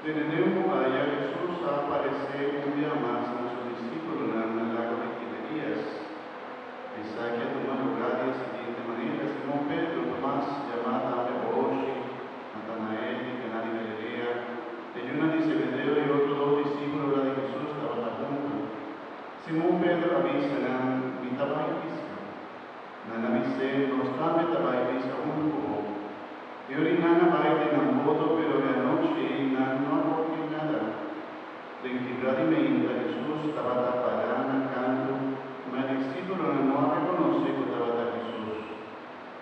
Den e tempu aya Hesus a aparesé un bia mas na su disípulonan na lago di Tiberías. Esaki a tuma lugá di e siguiente manera, Simon Pedro, Tomas, yamá tambe Ohoshi, Natanael di Kaná di Galilea, e yunan di Zebedeo i otro dos disípulonan di Hesus tabata huntu. Simon Pedro a bisa nan, Mi ta bai piska. Nan a bis'é, Nos tambe ta bai piska huntu ku bo. E ora nan a bai den nan boto, pero e anochi ei nan no a kohe nada. Den kibra di meinta Hesus tabata pará na kantu, ma e disípulonan no a rekonosé ku tabata Hesus.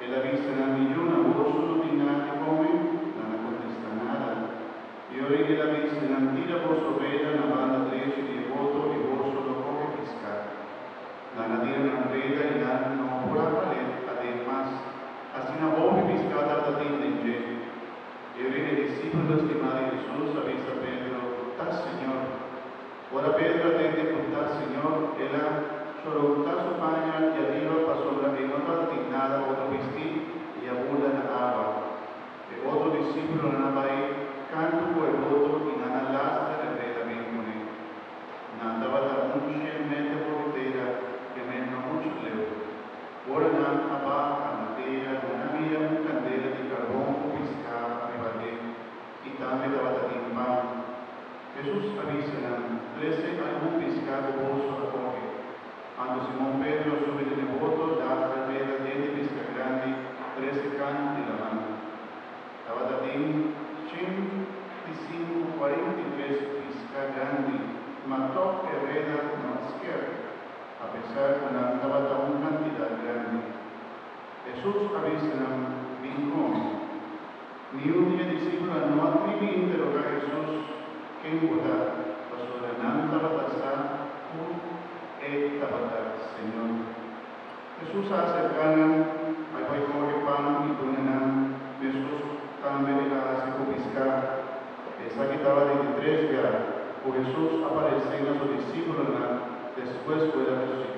El a bisa nan, Mi yunan, boso no tin nada di kome? Nan a kontestá, Nada. E ora el a bisa nan, Tira boso reda na banda drechi di e boto i boso lo kohe piská. Nan a tira nan reda i nan no por a hal'é aden mas. Asina hopi piská tabata tin den dje. E ora e disípulo stimá di Hesus a bisa Pedro, Ta Señor! Ora Pedro a tende ku ta Señor, el a chorontá su paña djariba pasobra e no tabatin nada otro bistí i a bula na awa. E otro disípulonan a bai kantu ku e boto i nan a lastra e reda bin kuné. Nan tabata un shen meter for di tera, kemé no muchu leu. Ora nan a baha na tera, nan a mira un kandela di karbon ku piská riba dje, i tambe tabata tin pan. Hesus a bisa nan, Trese algun piská ku boso a kohe. Anto Simon Pedro a subi den e boto, lastra e reda yen di piská grandi, trese kantu di laman. Tabata tin 105 43 piská grandi, ma tòg e reda no a sker, apesar ku nan tabata un kantidat grandi. Hesus a bisa nan, Bin kome. Niun di e disipelnan no a tribi interogá Hesus, Ken bo ta? pasobra nan tabata sa ku e tabata Señor. Hesus a aserká nan, a bai kohe pan i duna nan, meskos tambe el a hasi ku piská. Esaki tabata di tres bia ku Hesus a paresé na su disípulonan despues ku el a resusitá.